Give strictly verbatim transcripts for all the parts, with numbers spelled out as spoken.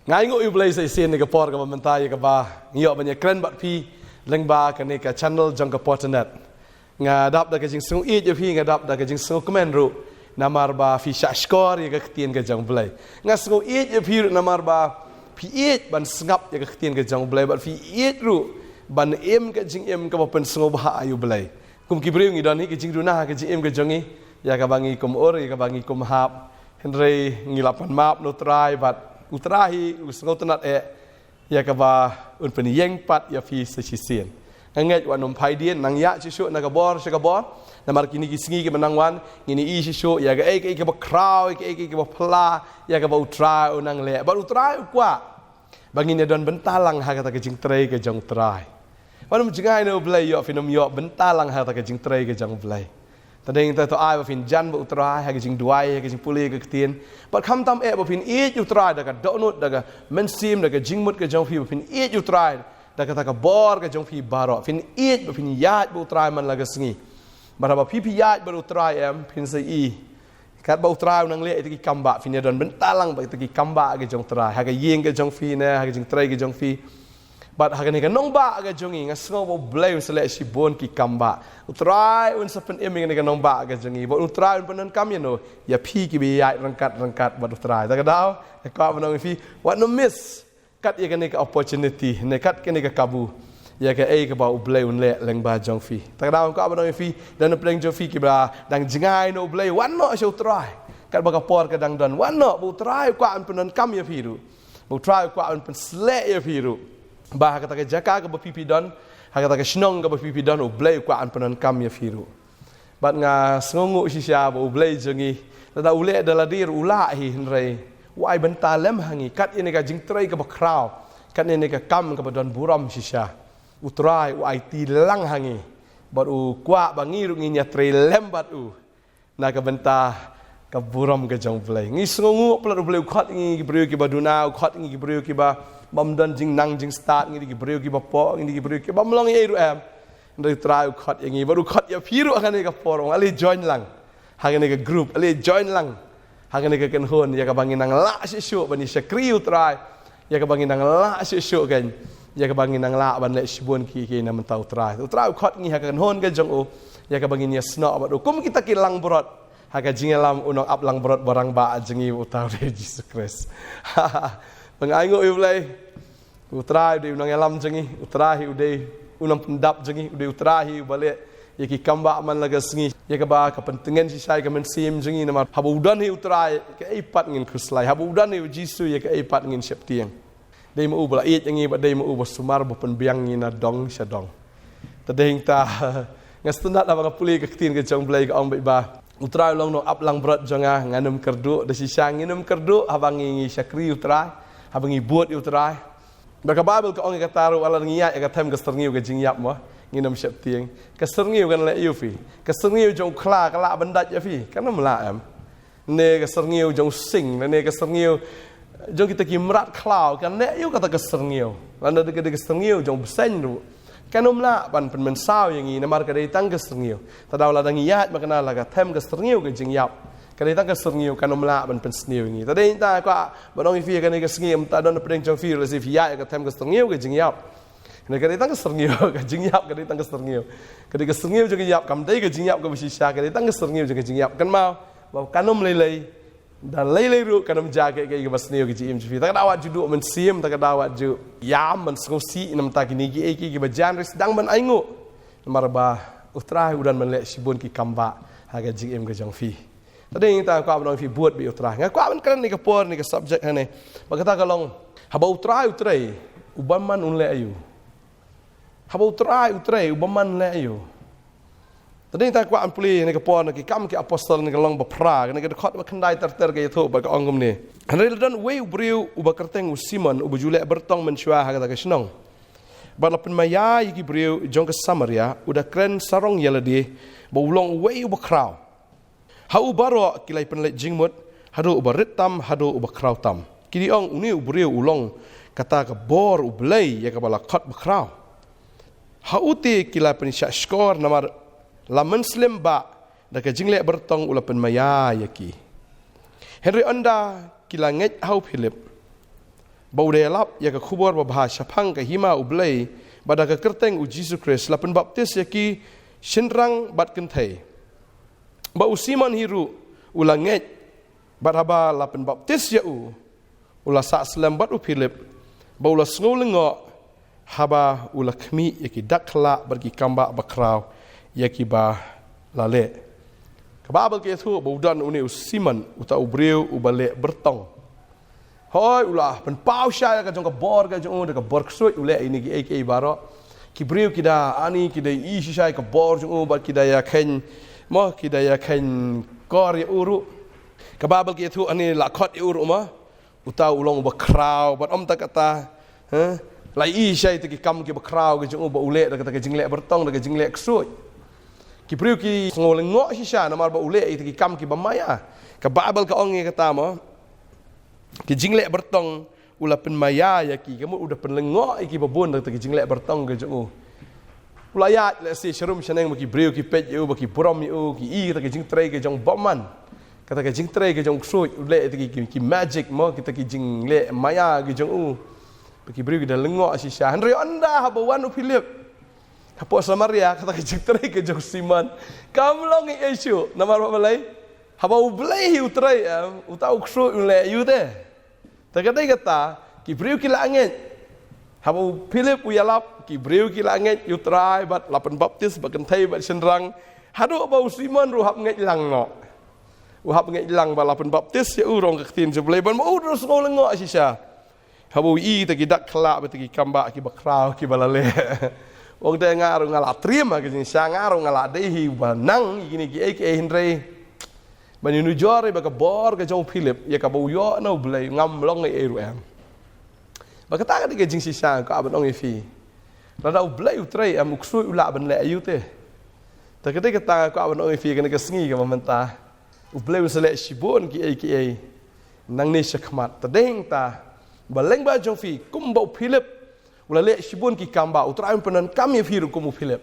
Nga ainguh ïa u Blei sa shisien ïa ka por kaba mynta ïa kaba ngi ïoh ban ïakren bad phi lyngba kane ka channel jong ka Potternet. Nga dap da ka jingsngewieit ïa phi, nga dap da ka jingsngewkmen ruh namar ba phi shahshkor ïa ka ktien ka jong u Blei. Nga sngewwieit ïa phi ruh namar ba phi ïeit ban sngap ïa ka ktien ka jong u Blei bad phi ïeit ruh ban im ka jingim kaba pynsngewbha ïa u Blei. Kum ki briew ngi don hi ka jingduna ha ka jingim ka jong ngi, ïa kaba ngi kum ur, ïa kaba ngi kum hap. Hynrei ngi la pan map na u Trai bad u Trai hi u sngewtynnad eh ïa kaba un pynïeng pat ïa phi sa shisien. Nga ngeit wat nym phai dien, nang ïaid shuh shuh na ka bor sha ka bor. Namar kine ki sngi kiba nang wan ngin ïohi shuh shuh ïa kaei kaei kaba khraw, ïa kaei kaei kaba phylla, ïa kaba u Trai u nang leh bad u Trai u kwah ba ngin ïa don bynta lang ha kata ka jingtrei ka jong u Trai. Wat nym jngai na u Blei ïoh phin ym ïoh bynta lang ha kata ka jingtrei ka jong u Blei. Te dei ngi te to ai ba phin jan bad u Trai ha ka jingduwai, ha ka jingpule ka ktien. Bad khamtam eh ba phin ïeit u Trai da ka dohnud, da ka mynsiem, da ka jingmut ka jong phi, ba phin ïeit u Trai da kata ka bor ka jong phi baroh. Phin ïeit bad phin ïaid bad u Trai man la ka sngi. Bad haba phi phi ïaid bad u Trai em, phin sa i katba u Trai u nang leh ïa kita ki kambah, phin ïa don bynta lang bad kita ki kambah ka jong u Trai ha ka ïing ka jong phi ne ha ka jingtrei ka jong phi. Bad ha kane ka nongbah ka jong ngi, nga sngew ba u Blei un sa leh shibun ki kambah. U Trai un sa pynim ïa kane ka nongbah ka jong ngi bad u Trai un pyndonkam ïa no, ïa phi kiba ïaid ryngkat ryngkat bad u Trai. Te ka daw nga kwah ban ong ïa phi, wat nym miss kat ïa kane ka opportunity ne kat kane ka kabu ïa kaei kaba u Blei un leh lyngba jong phi. Te ka daw nga kwah ban ong ïa phi, da na pdeng jong phi kiba dang jngai na u Blei, wan noh sha u Trai. Katba ka por ka dang don, wan noh, ba u Trai u kwah un pyndonkam ïa phi ruh. Ba u Trai u kwah un pynsleh ïa phi ruh. Ba ha kata ka jaka kaba phi phi don, ha kata ka shnong kaba phi phi don, u Blei u kwah un pyndonkam ïa phi ruh. Bad nga sngewnguh shisha ba u Blei jong ngi, lada u leh da lade ruh u lah hi, hynrei u ai bynta lem ha ngi kat ïa kane ka jingtrei kaba khraw, kat ïa kane ka kam kaba don burom shisha. U Trai u aiti lang ha ngi bad u kwah ba ngi ruh ngin ïatrei lem bad u na ka bynta ka burom ka jong u Blei. Ngi sngewnguh palat u Blei u khot ïa ngi ki briew kiba duna, u khot ïa ngi ki briew kiba bym don jingnang jingstad, ngi dei ki briew kiba poh, ngi dei ki briew kibym long ei ei ruh em. Hynrei u Trai u khot ïa ngi bad u khot ïa phi ruh ha kane ka por, u ong ale join lang ha kane ka group, ale join lang ha kane ka kynhun ïa kaba ngin nang lah shuh shuh ban ïa shakri u Trai, ïa kaba ngin nang lah shuh shuh kan, ïa kaba ngin nang lah ban leh shibun ki ki na mynta u Trai. U Trai u khot ngi ha ka kynhun ka jong u ïa kaba ngin ïa snoh bad u kum kita ki langbrot ha ka jingïalam u nongap langbrot ba rangbah jong ngi, uta u dei Jisu Khrist. Ba nga ainguh ïa u Blei. U Trai u dei u nongïalam jong ngi, u Trai hi u dei u nongpyndap jong ngi, u dei u Trai hi uba leh ïa ki kambah man la ka sngi, ïa kaba ka pyntngen shisha ïa ka mynsiem jong ngi namar haba u don hi u Trai, kaei pat ngin khuslai, haba u don hi u Jisu, ïa kaei pat ngin sheptieng. Dei ma u ba la ïeit ïa ngi bad dei ma u ba sumar ba pynbiang ngi na dong sha dong. Te dei hangta nga sngewtynnad haba nga pule ka ktien ka jong u Blei ka ong beit ba u Trai u long nongap langbrot jong nga, ngan ym kyrduh, da shisha ngin ym kyrduh haba ngi, ngi shakri u Trai, haba ngi bud ïa u Trai. Ba ka Baibl ka ong ïa kata ruh, wat la ngi ïaid ïa ka them ka syrngiew ka jingïap mo, ngin ym sheptieng. Ka syrngiew kan leh ïa phi, ka syrngiew jong u khla ka lah ban dait ïa phi? Kan ym lah em. Ne ka syrngiew jong u sing, ne ka syrngiew jong kita ki mrad khlaw kan leh ïa kata ka syrngiew. Lada dei ka, dei ka syrngiew jong u bseiñ ruh kan ym lah ban pynmynsaw ïa ngi namar ka dei tang ka syrngiew. Te daw lada ngi ïaid ma kane la ka them ka syrngiew ka jingïap, ka dei tang ka syrngiew, kan ym lah ban pynsniew ïa ngi. Te dei hangta kwah ban ong ïa phi ha kane ka sngi, ym tang don na pdeng jong phi, lehse phi ïaid ïa ka them ka syrngiew ka jingïap. Ne ka dei tang ka syrngiew ka jingïap, ka dei tang ka syrngiew. Ka dei ka syrngiew jong ka ïap, kam dei ka jingïap kaba shisha, ka dei tang ka syrngiew jong ka jingïap. Kynmaw ba kan ym lei lei, da lei lei ruh kan ym jia kaei kaei kaba sniew ka jingim jong phi. Te ka daw wat ju duh mynsiem, te ka daw wat ju ïam ban sngewsih na bynta kine kiei kiei kiba jan, hynrei sdang ban ainguh namar ba u Trai u don ban leh shibun ki kambah ha ka jingim ka jong phi. Te dei hangta nga kwah ban ong ïa phi, bud beit ïa u Trai. Nga kwah ban kren ïa ka por, ïa ka subject hangne. Ba kata ka long, haba u Trai u trei, u bymman un leh aïu? Haba u Trai u trei, u bymman un leh aïu? Te dei hangta nga kwah ban pule ïa kane ka por na Ki Kam ki Apostol, kane ka lynnong ba phra, kane ka dkhot ba khyndai ter ter, ka ïathuh bad ka ong kumne: Hynrei la don uwei u briew uba kyrteng u Simon, uba ju leh byrtong mynshuwa ha kata ka shnong. Bad la pynmaïa ïa ki briew jong ka Samaria, u da kren sarong ïa lade ba u long uwei uba khraw. Ha u baroh ki la pynleit jingmut, haduh uba rit tam haduh uba khraw tam. Ki da ong, une u briew u long kata ka bor U Blei ïa kaba la khot bakhraw. Ha u te ki la pynshahshkor namar la mynslem ba da ka jingleh byrtong u la pynmaïa ïa ki. Hynrei ynda ki la ngeit ha u Philip, ba u da ïalap ïa ka khubor babha shaphang ka hima U Blei, bad ha ka kyrteng U Jisu Khrist la pynbaptis ïa ki shynrang bad kynthei. Ba u Simon hi ruh u la ngeit, bad haba la pynbaptis ïa u, u la sah slem bad u Philip, ba u la sngew lyngngoh haba u la khmih ïa ki dak khyllah bad ki kambah bakhraw ïa kiba la leh. Ka Baibl ka ïathuh ba u don une u Simon, uta u briew uba leh byrtong. Hooid, u la pynpaw shisha ïa ka jong ka bor ka jong u, da ka bor ksuid u leh ïa kine kiei kiei baroh. Ki briew ki da ani, ki da ïohi shisha ïa ka bor jong u, bad ki da ïakheiñ, mo, ki da ïakheiñ kor ïa u ruh. Ka Baibl ka ïathuh ani la khot ïa u ruh, mo. Uta u long uba khraw, bad ym tang kata, eh? La ïohi shisha ïa kita ki kam kiba khraw ki jong u ba u leh, da kata ka jingleh byrtong, da ka jingleh ksuid. Ki briew ki sngew lyngngoh shisha namar ba u leh ïa kita ki kam kiba maïa. Ka Baibl ka ong ïa kata, mo. Ki jingleh byrtong, u la pynmaïa ïa ki, ka mut u da pynlyngngoh ïa kiba bun da kata ka jingleh byrtong ka jong u. U la ïaid lehse sharum shaneng ba ki briew ki peit ïa u, ba ki burom ïa u, ki ïohi kata ka jingtrei ka jong u bymman. Kata ka jingtrei ka jong u ksuid, u leh ïa kita ki, ki, ki magic, mo, kita ki jingleh maïa ki jong u. Ba ki briew ki da lyngngoh shisha. Hynrei ynda haba wan u Philip hapoh Samaria, kata ka jingtrei ka jong u Simon kam long ei ei shuh. Namar ba balei? Haba U Blei hi u trei, em, uta u ksuid un leh ïa u te. Te ka dei kata, ki briew ki la ngeit. Haba u Philip u ïalap, ki briew ki la ngeit ïa u Trai, bad la pynbaptis ba kynthei bad shynrang. Haduh ba u Simon ruh hap ngeit lang noh. U hap ngeit lang ba la pynbaptis ïa u, ong ka ktien jong U Blei, ban ma u ruh sngew lyngngoh shisha. Haba u ïohi kita ki dak khyllah bad kita ki kambah kiba khraw kiba la leh. Ong te nga ruh nga la triem ha ka jingshisha, nga ruh nga la dei hi uba nang ïa kine kiei kiei, hynrei ban ïanujor ïa ka bor ka jong u Philip, ïa kaba u ïoh na U Blei, ngam long ei ei ruh, em. Bad kata ka dei ka jingshisha nga kwah ban ong ïa phi. Lada U Blei u trei, em, u ksuid u lah ban leh ïa u te. Te ka dei kata nga kwah ban ong ïa phi kane ka sngi kaba mynta. U Blei un sa leh shibun kiei kiei nangne shakhmat. Te dei hangta ba lyngba jong phi, kumba u Philip u la leh shibun ki kam, ba U Trai un pyndonkam ïa phi ruh kum u Philip.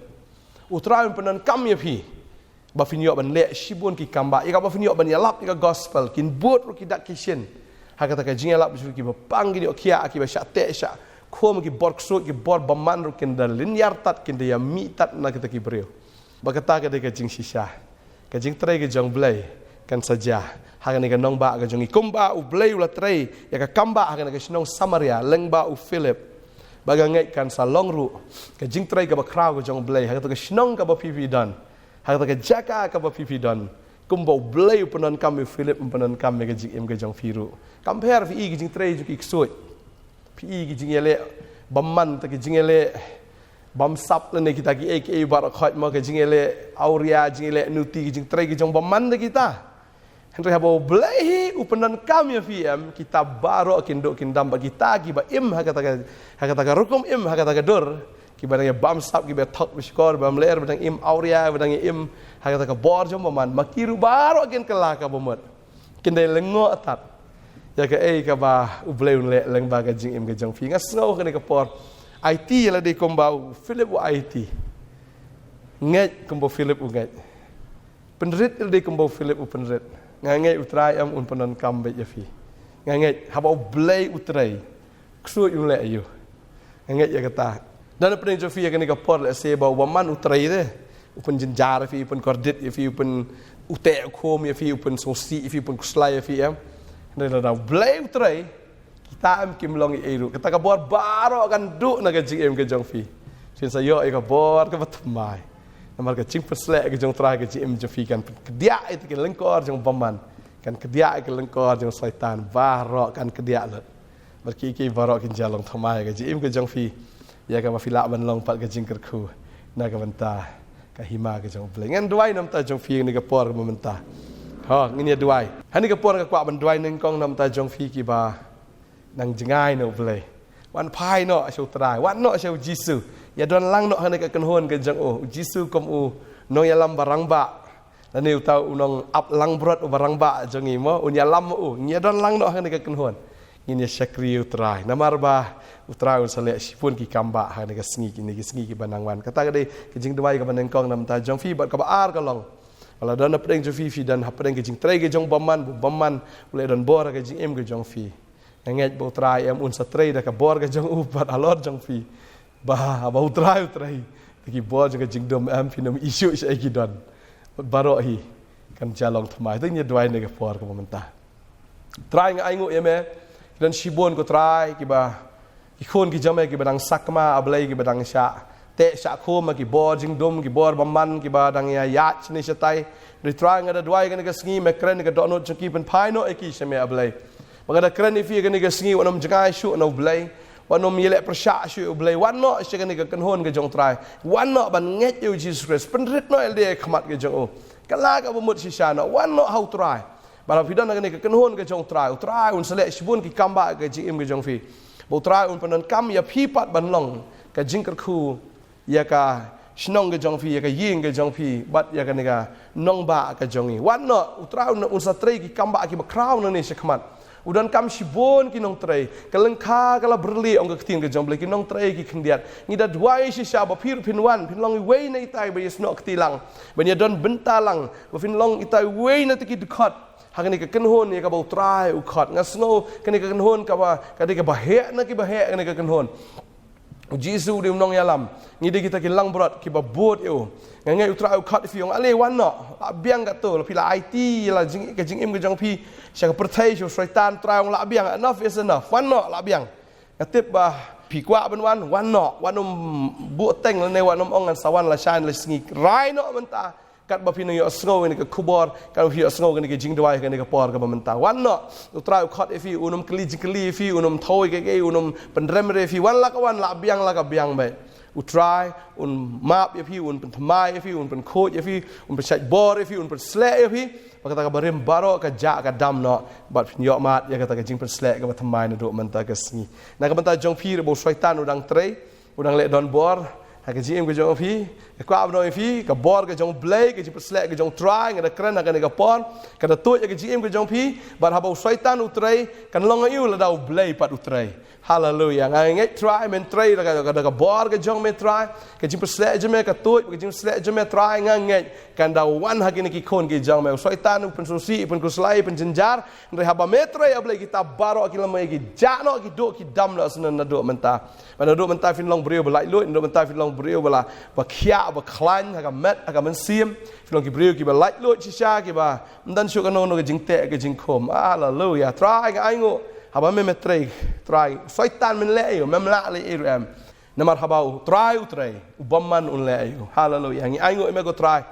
U Trai un pyndonkam ïa phi ba phin ïoh ban leh shibun ki kam, ba ïa kaba phin ïoh ban ïalap ïa ka gospel, kin bud ruh ki dak ki shin. Ha kata ka jingïalap jong phi, kiba pang kin ïoh khiah, kiba shah teh shah khum, ki bor ksuid, ki bor bymman ruh kin da lynñiar tad, kin da ïamih tad na kita ki briew. Ba kata ka dei ka jingshisha. Ka jingtrei ka jong U Blei kan sa jia ha kane ka nongbah ka jong ngi, kumba U Blei u la trei ïa ka kambah ha kane ka shnong Samaria lyngba u Philip. Ba nga ngeit kan sa long ruh ka jingtrei kaba khraw ka jong U Blei ha kata ka shnong kaba phi phi don, ha kata ka jaka kaba phi phi don. Kumba U Blei u pyndonkam ïa u Philip, un pyndonkam ïa ka jingim ka jong phi ruh. Kam pher, phi ïohi ka jingtrei jong ki ksuid, phi ïohi ka jingïaleh bymman, ta ka jingïaleh bamsap lane kita kiei kiei baroh khoit, mo, ka jingïaleh awria, jingïaleh nuti, ka jingtrei ka jong bymman da kita. Hynrei haba U Blei hi u pyndonkam ïa phi, em, kita baroh kin duh kin dam, ba kita kiba im ha kata ka, ha kata ka rukom im, ha kata ka dur, kiba dang ïa bamsap, kiba thok bishkor, bam lyer, ba dang im awria, ba dang ïa im ha kata ka bor jong bymman, ma ki ruh baroh kin kylla kaba mut. Kin dei lyngngoh tad ïa kaei kaba U Blei un leh lyngba ka jingim ka jong phi. Nga sngew ha kane ka por, aiti ïa lade kumba u Philip u aiti. Ngeit kumba u Philip u ngeit. Pynrit ïa lade kumba u Philip u pynrit. Nga ngeit U Trai, em, un pyndonkam beit ïa phi. Nga ngeit haba U Blei u trei, ksuid un leh ïa u. Nga ngeit ïa kata. Don napdeng jong phi ha kane ka por, lehse ba u bymman u trei te, u pynjynjar ïa phi, u pynkordit ïa phi, u pyn, u teh u khum ïa phi, u pynsngewsih ïa phi, u pynkhuslai ïa phi, em. Hynrei lada U Blei u trei, kita, em, kim long ei ei ruh. Kata ka bor baroh kan duh na ka jingim ka jong phi. Phin sa ïoh ïa ka bor kaba thymmai. Namar ka jingpynsleh ka jong U Trai ha ka jingim jong phi kan pynkdiah ïa kita ki lyngkor jong bymman. Kan kdiah ïa ki lyngkor jong Soitan baroh, kan kdiah lut. Bad kiei kiei baroh kin jia long thymmai ha ka jingim ka jong phi, ïa kaba phi lah ban long pat ka jingkyrkhu na ka bynta ka hima ka jong U Blei. Ngan duwai na ka bynta jong phi ha kane ka por kaba mynta. Ho, ngin ïa duwai. Ha kane ka por nga kwah ban duwai nyngkong na ka bynta jong phi kiba nang jngai na U Blei. Wan phai noh sha U Trai, wan noh sha U Jisu. Ïa don lang noh ha kane ka kynhun ka jong u. U Jisu kum u nongïalam ba rangbah, lane uta u nongap langbrot uba rangbah jong ngi, mo, un ïalam ma u. Ngin ïa don lang noh ha kane ka kynhun. Ngin ïa shakri ïa U Trai. Namar ba U Trai un sa leh shibun ki kam ba ha kane ka sngi, kine ki sngi kiba nang wan. Kata ka dei ka jingduwai kaba nyngkong na ka bynta jong phi. Bad kaba ar ka long, lada don napdeng jong phi, phi don hapdeng ka jingtrei ka jong u bymman, u bymman u leh donbor ha ka jingim ka jong phi, Nga ngeit ba U Trai em un sa trei da ka bor ka jong u bad halor jong phi. Ba, ba U Trai u trei. Da ki bor jong ka jingdum em phin ym ïohi shuh shaei ki don. Baroh hi kan jia long thymmai. Te ngin ïa duwai na ka por kaba mynta. Trai nga ainguh ïa me. Ki don shibun ko Trai kiba, ki khun ki jong me kiba dang sakma A Blei kiba dang shah teh shah khum ha ki bor jingdum, ki bor bymman kiba dang ïa ïaid shane shatai. Hynrei Trai nga da duwai kane ka sngi me kren ïa ka dohnud jong ki, pynphai noh ïa ki sha me A Blei. Ba nga da kren ïa phi kane ka sngi, wat nym jngai shuh na U Blei, wat nym ïaleh pyrshah shuh ïa U Blei. Wan noh sha kane ka kynhun ka jong U Trai. Wan noh ban ngeit ïa U Jisu Khrist. Pynrit noh ïalade ha khmat ka jong u. Kylla kaba mut shisha noh, wan noh ha U Trai. Bad haba phi don ha kane ka kynhun ka jong U Trai, U Trai un sa leh shibun ki kambah ha ka jingim ka jong phi. Ba U Trai un pyndonkam ïa phi pat ban long ka jingkyrkhu ïa ka shnong ka jong phi, ïa ka ïing ka jong phi, bad ïa kane ka nongbah ka jong ngi. Wan noh, U Trai un, un sa trei ki kambah kiba khraw nangne shakhmat. U donkam shibun ki nongtrei. Ka lyngkha ka la byrlih, ong ka ktien ka jong U Blei, ki nongtrei ki khyndiat. Ngi da duwai shisha ba phi ruh phin wan, phin long iwei na itai ba ïasnoh kti lang, ban ïadon bynta lang, ba phin long itai iwei na kita ki dkhot ha kane ka kynhun ïa kaba U Trai u khot. Nga sngew kane ka kynhun kaba, ka dei kaba heh na kiba heh kane ka kynhun. U Jisu u dei u nongïalam. Ngi dei kita ki langbrot kiba bud ïa u. Nga ngeit U Trai u khot ïa phi, ong ale wan noh. Lah biang katto, la phi la aiti ïa la jing, ka jingim ka jong phi sha ka pyrthei, sha u Soitan. Trai ong lah biang, enough is enough. Wan noh, lah biang. Nga tip ba phi kwah ban wan, wan noh. Wat nym buh teng lane wat nym ong ngan sa wan lashai lashisngi. Rai noh mynta. Katba phin ïohsngew ïa kane ka khubor, katba phin ïohsngew ïa kane ka jingduwai, ïa kane ka por kaba mynta. Wan noh, U Trai u khot ïa phi, un ym kylli jingkylli ïa phi, un ym thaw ïa kiei kiei, un ym pynrem re ïa phi, wan la ka wan, lah biang la ka biang beit. U Trai un map ïa phi, un pynthymmai ïa phi, un pynkhuid ïa phi, un pynshait bor ïa phi, un pynsleh ïa phi. Ba kata kaba rim baroh ka jah ka dam noh, bad phin ïohmad ïa kata ka jingpynsleh kaba thymmai naduh mynta ka sngi. Na ka bynta jong phi ruh ba u Soitan u dang trei, u dang leh donbor ha ka jingim ka jong phi. Nga kwah ban ong ïa phi, ka bor ka jong U Blei, ka jingpynsleh ka jong U Trai, nga da kren ha kane ka por, ka da tuid ha ka jingim ka jong phi. Bad haba u Soitan u trei, kan long aïu lada U Blei pat u trei? Haleluia. Nga ngeit Trai men trei da ka, da ka bor ka jong me Trai. Ka jingpynsleh jong me ka tuid, ka jingpynsleh jong me Trai, nga ngeit kan da wan ha kine ki khun ki jong me. U Soitan u pynsngewsih, u pynkhuslai, u pynjynjar. Hynrei haba me trei A Blei, kita baroh ki lynti ki jah noh, ki duh ki dam noh, sa naduh mynta. Ba naduh mynta phin long briew ba laitluid, naduh mynta phin long briew ba la, ba khiah, ba khlaiñ ha ka met, ha ka mynsiem. Phin long ki briew kiba laitluid shisha, kiba ym don shuh kano kano ka jingteh ka jingkhum. Haleluia. Trai nga ainguh, haba me me trei Trai, u Soitan men leh aïu? Mem lah leh aïu ruh em. Namar haba U Trai u trei, u bymman un leh aïu? Haleluia. Ngi ainguh ïa me ko Trai.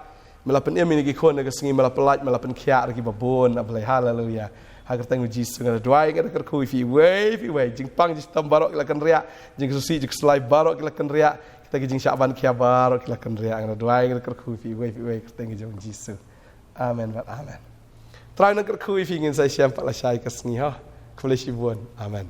Me la pynim ïa kine ki khun ha kane ka sngi, me la pyllait, me la pynkhiah ïa ki babun, A Blei. Haleluia. Ha ka kyrteng U Jisu nga da duwai, nga da kyrkhu ïa phi iwei pa iwei. Jingpang jingshitom baroh ki la kynriah, jingsngewsih jingkhuslai baroh ki la kynriah, kita ki jingshah ban khia baroh ki la kynriah. Nga da duwai, nga da kyrkhu ïa phi iwei pa iwei ha ka kyrteng ka jong U Jisu. Amen bad amen. Trai un kyrkhu ïa phi, ngin sa ïashem pat lashai ka sngi ho. Khublei shibun. Amen.